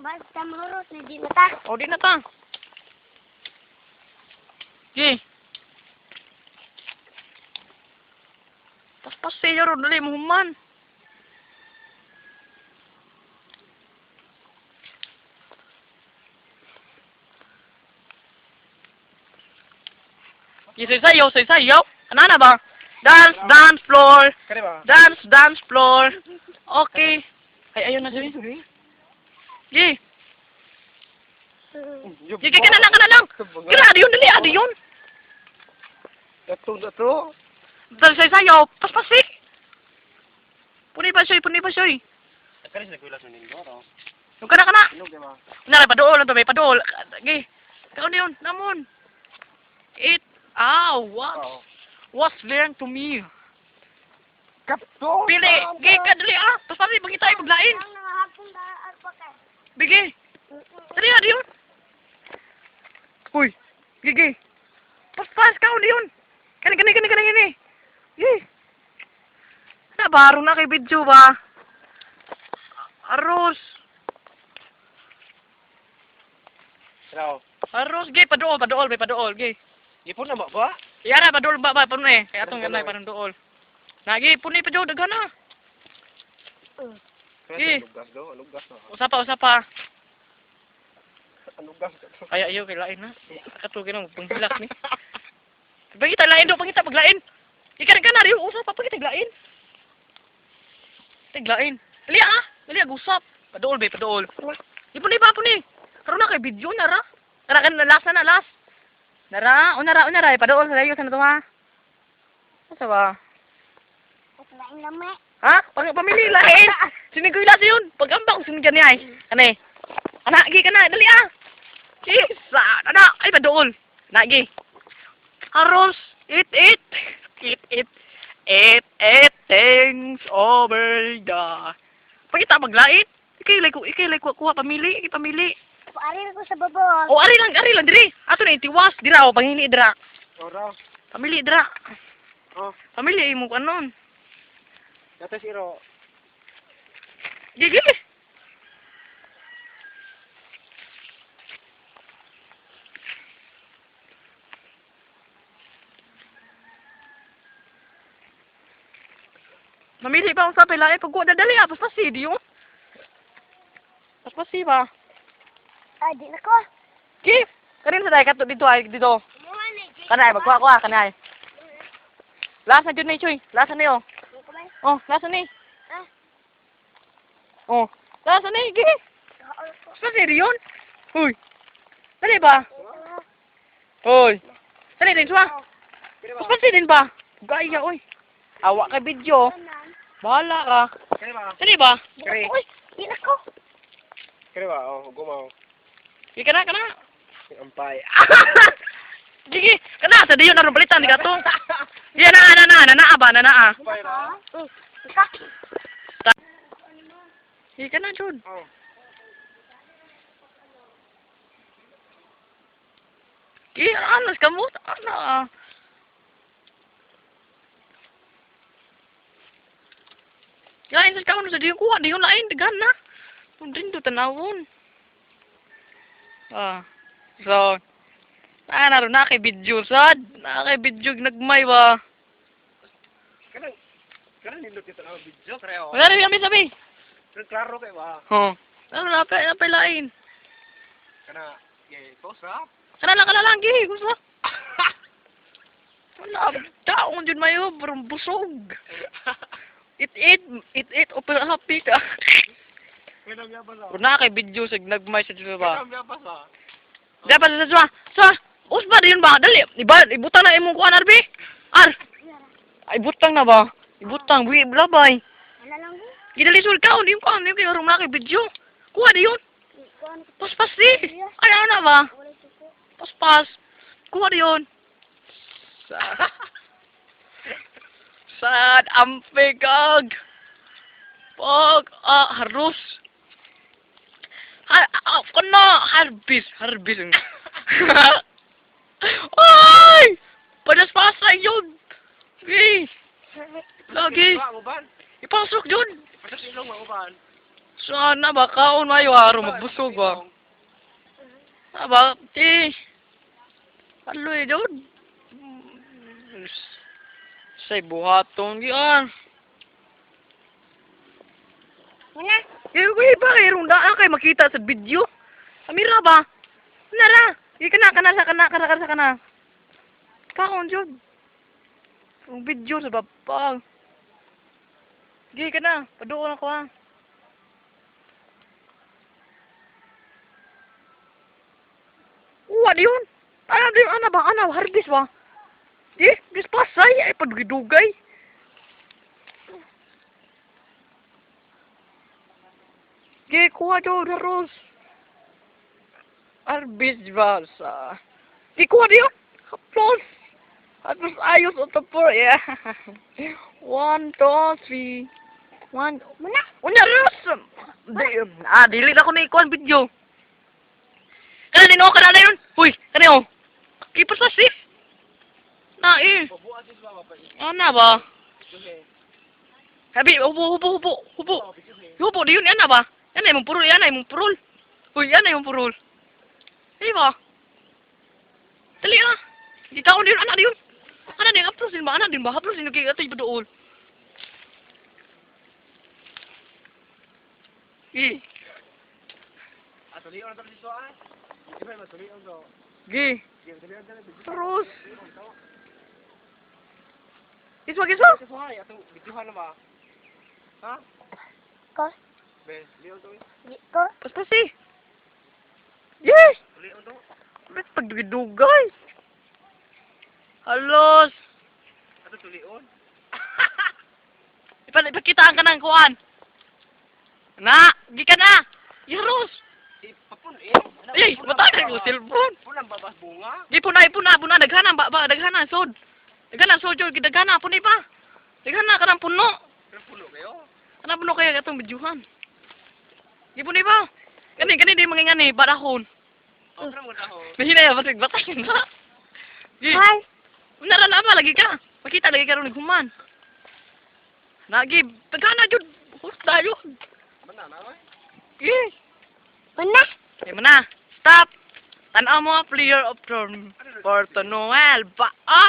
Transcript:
Basta mahurot na di na ta. O, di na ta. Gi. Paspas siya ron, dali mo human. Gi, say sayo, say sayo. Ano na ba? Dance, dance floor. Kani ba? Dance, dance floor. Okay. Ay, ayun na siya. Gi. Gi, gi, kana lang, kana lang. Kira, adi yun, dali, adi yun. Dato, dato. Dali, say sayo. Paspasik. Puni pa siya, puni pa siya. Kani sa kulas ng Mindoro. Yung kana, kana. Inog ba? Kunyari, padool na to, may padool. Gi. Ikaw na yun, namon. It, ah, what? Oo. What's learned to me? Kapto. Pili, gi, kadali, ah. Paspasik, pagkita, paglain. Ang nangahapon da arpa kay. Bigi. Dali, adi yun. Uy, gigi. Paspas ka, uli yun. Kani, kani, kani, kani, kani. Gi. Na, baro na kay video ba? Aros. Raw. Aros, gi, padool, padool, may padool, gi. Ipon na ba ba? Yara, padool ba, ba, paano eh. Kaya itong ganay, parang dool. Nagi, puni pa dyan, daghan na. Eh. Lugas do, lugas do. Usapa, usapa. Lugas. Ay, ayaw, kay lain na. Katugin na, panghilak ni. Pagita, lain do, pagita, paglain. Ikaw ka na, rin, usap pa, pagita, lain. Taglain. Dali ah, dali ah, usap. Padool, be, padool. Ipon ni pa, ni. Karon na kay video na ra. Tara kan last na na last. Nara, una ra, una ra, padool sa layo sa na to ha. Asa ba? At lain lami. Ha? Pang pamili lain. Sinigoy lang yun. Pagamba ko sinigyan niya ay. Kani. Ana, gi kana, dali ah. Isa, ana, ay padool. Nagi. Aros, it it. It it. It it things over the. Pagita maglait. Ikay like ikay like kuha pamili, ikay pamili. Paari ko sa baba. O ari lang, ari lang diri. Ato na itiwas dira o pangili dira. Ora. Pamili dira. Oh, Pamili imo kanon. dato si Ro. Gigi. Mamili pa akong sa pila eh pag wala dali ah paspasi di yun. Paspasi ba? Ah, di na ko. Ki, kanin sa dai kato dito ay dito. Muha na di. Kanay magkuha kuha kanay. Last na jud ni Choy. Last na niyo. Oh, last na ni. Ah. Oh, last na ni. Gi. Kaol ko. Paspasi di yun. Uy. Dali ba? Hoy. Dali din siya. Kani ba? Paspasi din ba? Gaya oy. Awa ka video. Bahala ka. Kani ba? Dali ba? Kani. Uy, di na ko. Kani ba? Oh, gumaw. Gi kana kana. Ampay. Gigi, kana sa diyon aron palitan di ka to. Yan na na na na na ba na na. Ampay ra. Ka. Gi kana jud. Oh. Gi anas kamo ana. Ah. Lain sa kaon sa diyon kuha diyon lain daghan na. Kung do tanawon. Ah. So, na ron na kay video sad. Na kay video nagmay ba. Kanang kanang nindot ito ang video creo. Wala rin kami sabi. Pero klaro kay ba? Oh. Ano na pa na lain. Kana ye, post ra. Kana lang gi gusto. Wala, taong dyan mayo, parang busog. It it, it it, open happy ka. Kanang yabas ah. Una kay video sa nagmay sa dito ba. Kanang yabas ah. Dapat sa sa sa usba din ba dali iba ibutang na imong kuan arbi. Ar. Ay butang na ba? Ibutang wi labay. Wala lang ko. Gidali sul ka undi kuan kay aron na kay video. Kuha di yun. Kuan ko. Paspas di. Ay ano na ba? Wala suko. Paspas. Kuha di yun. Sad. Sad ampigag. Pag ah harus. Har ah, kono harbis harbis. Ay! Panas-pasa yun. Eh, lagi. Ba, uban. Ipasok yun. Pasok ilong mo uban. Sana ba kaon mayo araw magbusog ba. Aba, ti. Aloy jud. Say buhaton gian. Muna. Eh, uy, ba kay runda kay makita sa video. Amira ba? Nara. Gi kana kana sa kana kana kana sa kana. Kaon jud. Ang video sa babang. Gi kana, paduon ako ha. Uwa di yun. Ana di ana ba ana harvest ba? Eh, gis pasay ay padugay. Gi kuha do haros. Harvest ba sa? Gi kuha di yun. Haplos. Haplos ayos o tapor. Yeah. One, two, three. One. Muna. Unya ros. Di, ah, dili na ko na ikuan video. Kana din oh, kana na yun. Uy, kana oh. Kipas na si. Na eh. Pabuhat is ba pa. Ana ba? Videohe. Habi, hubo, hubo, hubo, hubo. Oh, videohe. Hubo di yun, ana ba? Ana imong purol, ana imong purol. Uy, ana imong purol. Di ba? Dali ah. Di taon din, ana din. Ana din, haplos din ba? Ana din ba? Haplos din kay atay paduol. Eh, Ah, tulion to si Suan. Videohe ba tulion to. gi. Gi tulion to. Terus. Iswa, iswa. Si Suan atong videohan na ba? Ha? Ko. Be, tulion to. Di ko. Paspasi. Yes. Tulion to. Ba't pagdugay? Halos. Ato tulion. Ipakitaan ka ng kuan. Na, gi ka na. Yaros. Ipapun eh. Ay, mata na ko cellphone. Pulang babas bunga. Di puna, puna, puna daghana ba, ba daghana sod. Daghana sod jud daghana puni pa. Daghana kanang puno. Pero puno kayo. Kanang puno kaya katong bidyuhan. Di puni pa. Kani kani di mga ngani barahon. Oh, pero mo daho. Mahina ya basig batay na. Gi. Hi. Unara na ba lagi ka? Makita lagi ka ron human. Nagi, daghana jud. Host tayo. Mana na oy. Gi. Muna. Ay mo na. Stop. Tanaw mo player of turn. Porto Noel. Ba up.